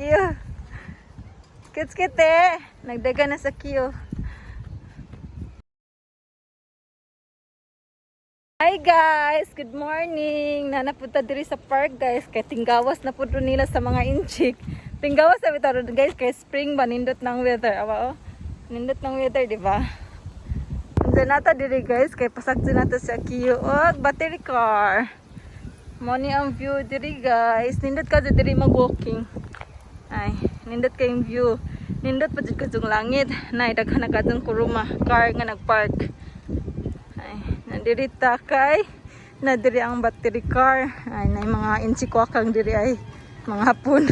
Akiyo. Kitskite. Nagdaga na sa Akiyo. Hi guys! Good morning! Nanapunta diri sa park, guys. Kay tinggawas na po nila sa mga inchik. Tinggawas na bitaw ron, guys, kay spring ba nindot ng weather. Awa oh. Nindot ng weather, di ba? Andiyan nata diri, guys, kay pasagto nata sa Akiyo og battery car. Mo ni ang view diri, guys. Nindot ka diri mag-walking. Ay, nindot kayong view. Nindot pa jud kadtong langit. Nay daghan na kadtong kuruma car nga nagpark. Ay, nandiri ta kay na diri ang battery car. Ay, nay mga inchikwakang diri ay mga hapon.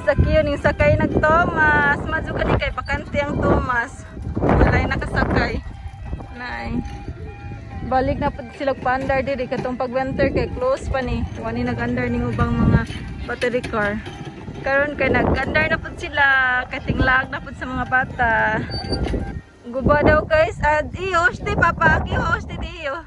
Sa kiyo ning sakay nag Thomas. Madyo ka di kay bakante ang Thomas. Walay nakasakay. Nay. Balik na pud sila paandar diri katong pag winter kay close pa ni. Wani nag-andar ning ubang mga battery car. Karon kay nag-andar na pud sila kay tinglag na pud sa mga bata. Guba daw, guys. Ad iyo, hoste papa, aki hoste di iyo.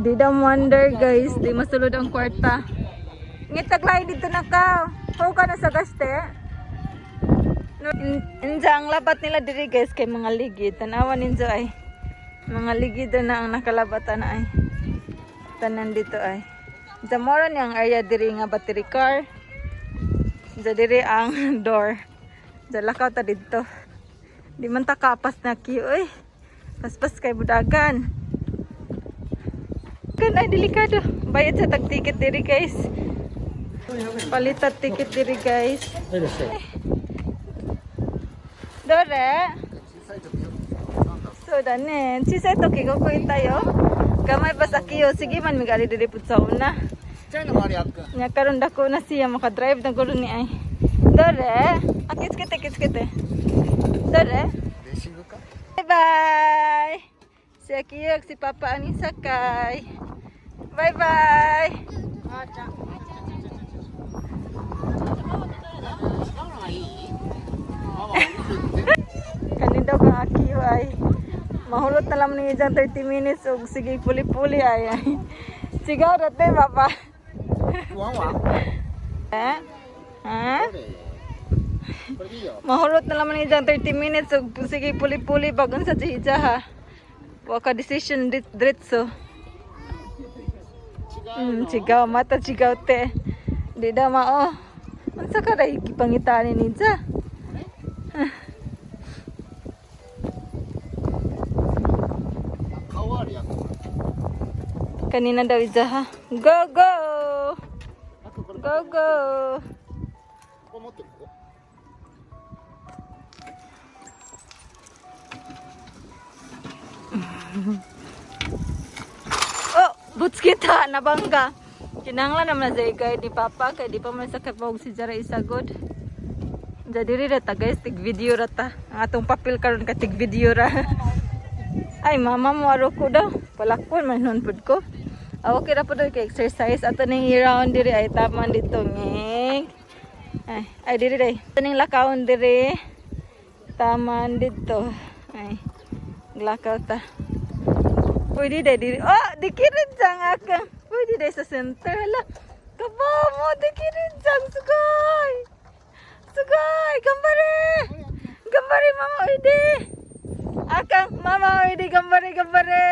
Di daw wonder, guys, di masulod ang kwarta. Ngitaglay dito na ka. How ka na sa gaste? No, inja ang labat nila diri, guys, kay mga ligid. Tanawa ninyo ay. Mga ligid na ang nakalabatan ay. Tanan dito ay. Zamora ni ang area diri nga battery car. Diya diri ang door. Diya lakaw ta dito. Di man ta kapas na kiyo oy. Paspas kay budagan. Kan ay delikado. Bayad sa tag ticket diri, guys. Palitat ticket diri, guys. どれそうだね。小さい時がこいたよ。Gamay pa sa kiyo. Sige man, migali diri pud sa una. ちっちゃいのもあるやっくん。 Nya karon dako na siya makadrive na gulo ni ay. どれあ、気つけて気つけて。どれレーシングか。 Bye bye! Si Akiyok, si Papa ang sakay. Bye bye! 違うのがいいママお店行って。 Kanin daw kang Akiyo ay. Mahulot na lang niya dyan 30 minutes ug sige puli-puli ay ay. Sigaw rate, Papa. ワンワン。 Eh? Ha? これこれでいいよ。 Mahulot na lang niya dyan 30 minutes ug sige puli-puli bagon sa jija ha. Waka decision diretso. 違うの。 Sigaw mata sigaw te. Di daw mao. Unsa ka ray gipangitaan ni Ninja? 顔あるやん。 Kanina daw Iza ha. Go go! あとこれ Go go! ここ持ってるここ。 Oh, butskita nabangga. Kinahanglan naman na sa guide ni Papa kay di pa man sa kapog si Jara isagod. Jadi diri ra ta, guys, tig video ra ta. Ang atong papel karon ka tig video ra. Ay, mama mo aro ko daw. Palakon man nun pud ko. Ah, okay ra pud kay exercise ato ning i-round diri ay taman dito nging. Ay, ay diri day. Ato ning lakawon diri. Taman dito. Ay, lakaw ta. Pwede day diri. Oh, dikirin jang akang. Pwede day sa center. Hala. Kaba mo, dikirin jang sugay. Sugay, gambare. Gambare mama oide. Akang mama oide gambare gambare.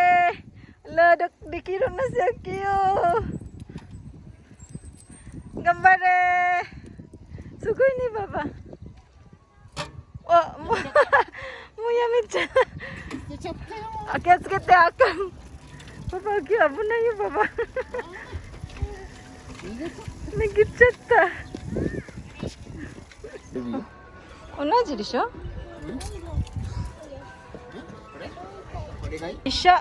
Hala, dak dikirin na siya kiyo. Gambare. Sugay ni baba. Oh, mo muyamit siya. 捨てちゃったよ。あ、気をつけて、あかん。パパ、今日危ないよ、パパ。逃げちゃっ抜けちゃった。た。同じでしょ。これこれがいい。一緒。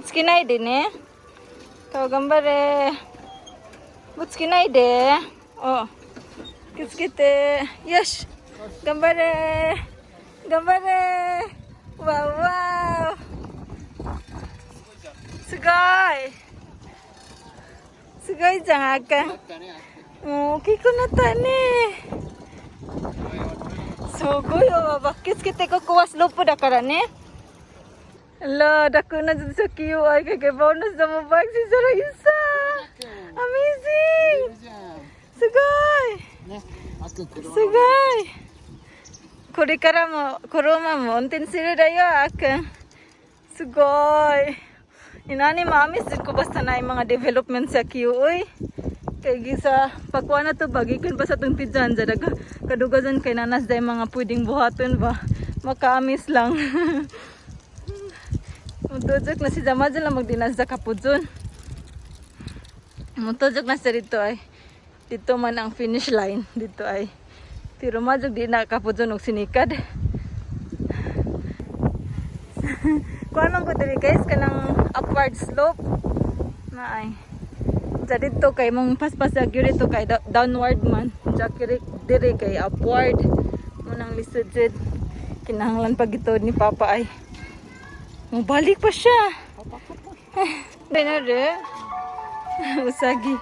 つけないでね。顔頑張れ。ぶつけないで。お、気をつけて。よし。頑張れ。頑張れ。わおわお。すごい。すごいじゃん、あかん。だったね。もう大きくなったね。すごいよ、ママ。気をつけて、ここはスロープだからね。Ala, dako na dyan sa QI. Kay kay bonus na mo bike si Sarah isa. Amazing! じゃん Sugoi! ねあっくん車すごいこれからも車も運転するだよ、あっくん。すごい。Inani mami, sad ko basta na yung mga development sa QI. Kay gisa pagkuha na to bagikon pa sa tong tijan sa daga kadugazan kay nanas day mga pwedeng buhaton ba. Makaamis lang. Mutujok na si Jama dyan lang magdinas sa kapudson. Mutujok na siya dito ay. Dito man ang finish line dito ay. Pero majog di na kapudson og sinikad. Kuan man ko diri guys, kanang upward slope. Na ay. Sa dito kay mong paspas sa gyud dito kay downward man. Sa kiri diri kay upward. Munang lisod jud. Kinahanglan pag ito ni Papa ay. Mubalik pa siya. Benare. Usagi.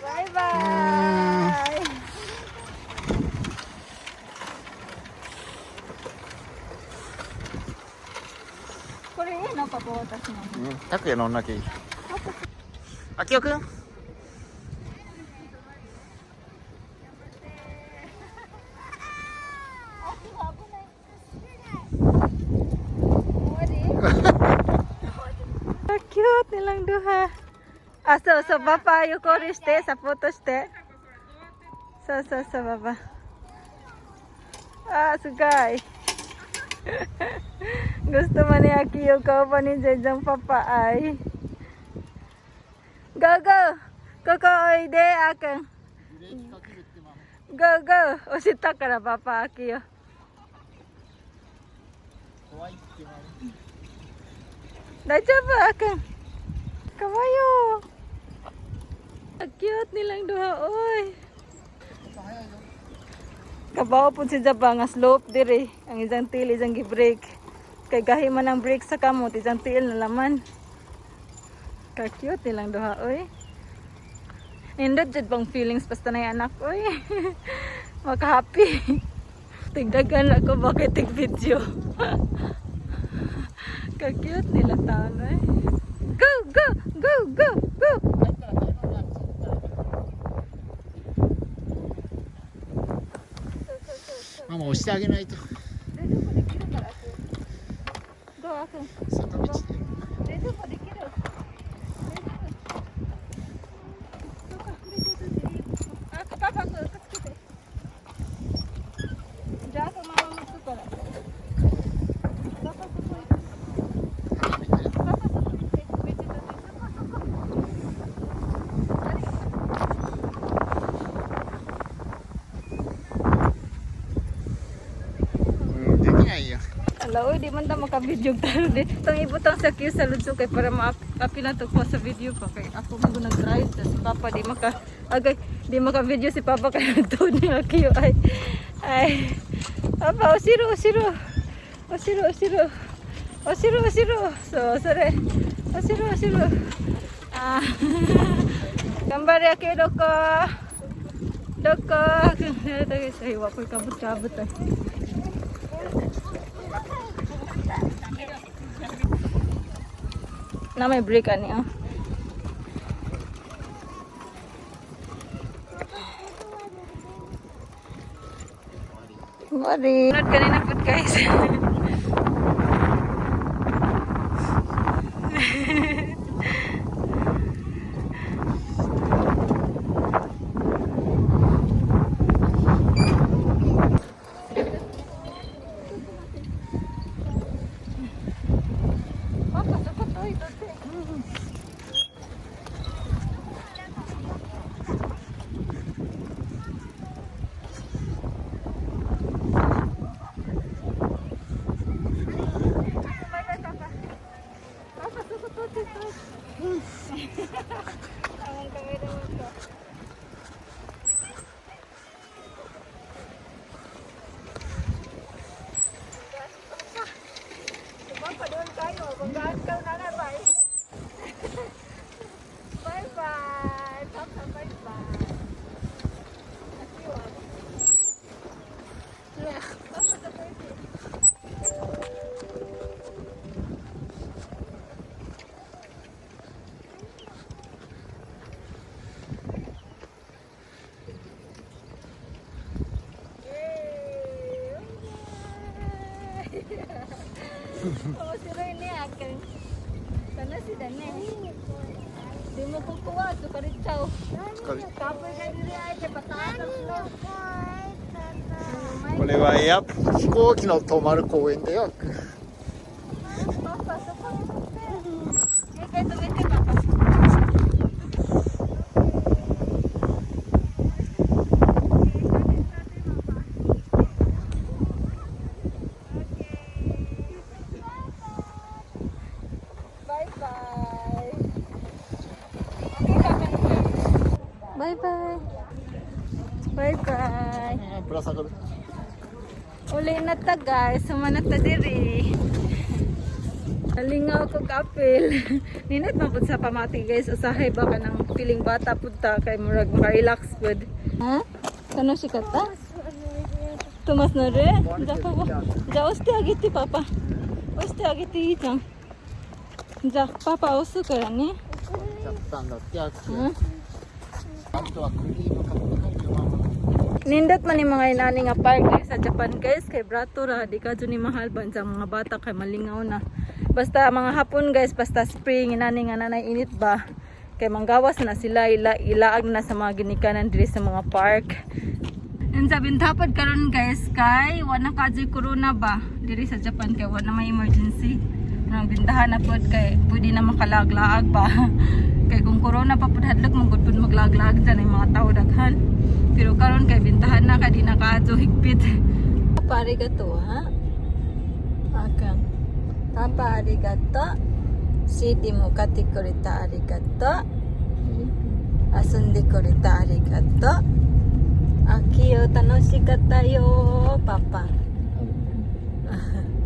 Bye bye. これいいのパパ私の。うん拓也乗んなきゃいいあきおくん Cute nilang duha. Ah, so, so, papa, yukori shite, sapoto shite. So, so, so, papa. Ah, sugay. Gusto man ni Akiyo ka pa ni Jejang papa ay. Go, go! Koko, oide, akang. ブレーキかけるってママ Go, go! 押したから、パパ、アキヨ。怖いってママ大丈夫、あくん。かわいいよ。Ang cute nilang duha, oy. 早いよ Kabaw po si Jaba nga slope dire. Ang isang tiil, isang gi-brake. Kay gahi man ang brake sa kamot, isang tiil na laman. Ka-cute nilang duha, oy. Nindot jud bang feelings basta na yung anak, oy. Maka-happy. Tigdagan ako bakit tig video. Ka-cute nila taon, oy. Go, go, go, go, go. 入ったらタイマーがついたらママ押してあげないと Go, ako. 坂道で大丈夫できる。大丈夫。そうか、大丈夫。あ、パパ、これつけて。じゃあ、そのまま持つから。パパ、そこ行く。パパ、そこ行って。別にそこ、そこ。あれ。うんできないよ Ala, oy, di man ta maka-video taro di. Tang ibutang sa queue sa Ludso kay para ma-apil na to ko sa video pa kay ako man gud nag-drive ta si Papa di maka agay di maka-video si Papa kay nagtuon niya queue ay. Ay. Papa, osiro osiro. Osiro osiro. Osiro osiro. So, sore. Osiro osiro. Ah. Gambare akio doko. Doko. Ay, wa ko'y kabot-kabot ay. Na may break ani ah. Sorry. Sunod kanina po guys. Papa, sa to ito. Among kamera mo ko. Diba pa doon kayo? Banggaan ka na na, bye. Bye-bye. Papa, bye-bye. Akiwa. Papa, sa pwede. Yay! Oh, si Rene akin. Sana si Dane. Di mo kukuha, sukaritsaw. Kapoy ka diri ay, kay pataas ang snow. これはエア飛行機の止まる公園だよ。 Papa, sa Eh, kay tumiti, Papa. Bye-bye. Okay, bye-bye. Bye-bye. ぶら下がる。 Uli na ta, guys, sumana ta diri. Nalingaw ko kapil. Ninot man pud sa pamati, guys, usahay ba ka ng feeling bata pud ta kay murag maka-relax pud. Ha? Kano si kata? Tumas na re? Ja papa. Ja oste agete papa. Oste ageteいいじゃん。じゃあパパ押すからね。ちゃったんだってアクうん。あとはクリーム買って帰るよママ。 Nindot man ni mga inani nga park diri sa Japan, guys, kay brato ra, di ka jud ni mahal ba sa mga bata kay malingaw na. Basta mga hapon, guys, basta spring inani nga nanay init ba kay manggawas na sila, ila ilaag na sa mga ginikanan diri sa mga park. And sa bintapad karon, guys, kay wala ka jud corona ba diri sa Japan kay wala may emergency. Nang bintahan na pod kay pwede na makalaglaag ba. Kay kung corona pa pud, hadlok man gud pud maglaglaag dyan ang mga tao daghan. Pero karon kay bintahan na kay di na kaadto higpit. Papa, arigato ha. Akang. Papa, arigato. CD mo katekurita arigato. 遊んでくれたありがとう。秋よ楽しかったよパパ。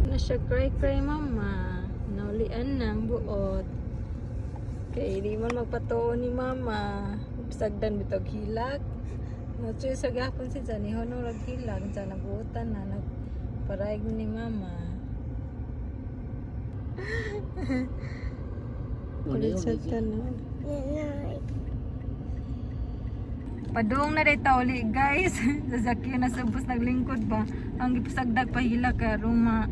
Na siya cry cry mama. Naulian na ang buot. Kay di man magpatuo ni mama. Sagdan bitog hilak. Nachoy sa gapon si Johnny Honor og hilak. Diyan nabuotan na nagparaig ni mama. Ulit sa tanan. Padung na rin uli, guys. Sasakyan na sa bus naglingkod ba. Ang gipasagdag pahila kay arong ma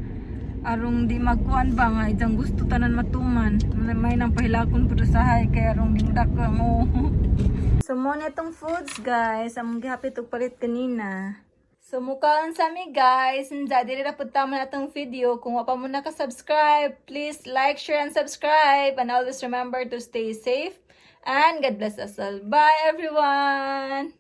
arong di magkuan ba nga ijang gusto tanan matuman. May nang pahilakon pud usahay kay arong dingdak mo. So mo na itong foods, guys. Among gihapit og palit kanina. So mukaan sa mi, guys. Nja diri ra pud tama na atong video. Kung wa pa mo naka-subscribe, please like, share and subscribe and always remember to stay safe and God bless us all. Bye, everyone.